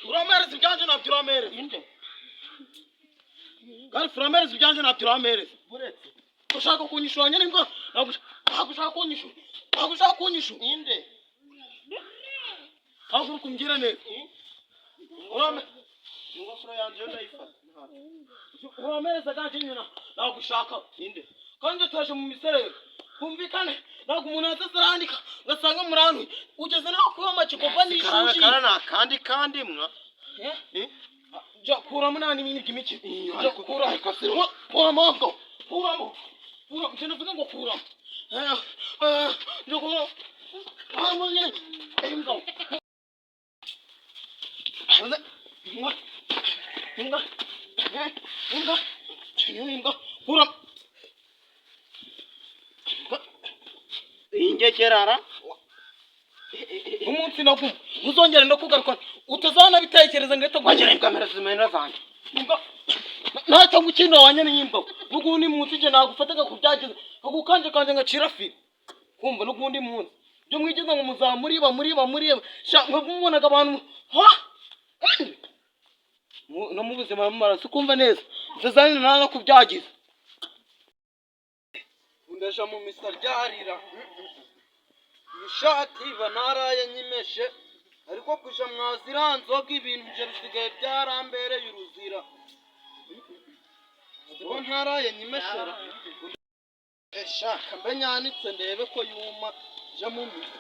Uramereza ibyanjye, ntabyo uramereza. Inde? Kandi uramereza ibyanjye, ntabyo uramereza. Buretse. Ushaka kunyishura nyine imbwa? Ntabwo ushaka kunyishura, ntabwo ushaka kunyishura. Inde? Ntabwo uri kumbwira neza. Urame Ingofero yanjye yo ndayifata. Uramereza ganjye nyina, ntabwo ushaka. Inde? Kandi turaje mu miserero, kumvikane. Ntabwo umuntu yazaza arandika ugasanga murantuye ugeze naho kuba amakigopa n'ishushi. Kara ni akandi kandi mwa. Eh? Eh? Jya kuramo nta n'ibindi by'imikino. Iyo, Jya ariko- kuramo. Ariko si- Kuramo ngo kuramo, kuramo. Njye navuze ngo kuramo. Eh, eh, njya kuramo, kuramo nyine. Eh, imbwa, imbwa, imbwa, eh, imbwa, imbwa, kuramo. Imbwa. Ingekerara. Umunsi naguma uzongera no kugaruka, utazanabitekereza ngahita Wagira imbwa, mera zimena zanjye. Imbwa ntacyo gukina wanye n'imbwa. N'ugundi munsi nje nagufataga kubyagiza kagukanje kanje ngacira firi kumva. N'ugundi munsi byo mwigeze ngo muzamuriba muriba muriba sha, mwebwe mubonaga abantu ha no mu buzima mumaraso kumva neza mutazanira nta kubyagiza. Ndaja mu misa ryarira. Ishati iba naraye nyimeshe, ariko kuja mwazira nzoga, ibintu byo bisigaye byarambereye uruzira. Ubwo ntaraye nyimeshera, eshaka mbe nyanitse ndebe ko yuma, ja mu misa.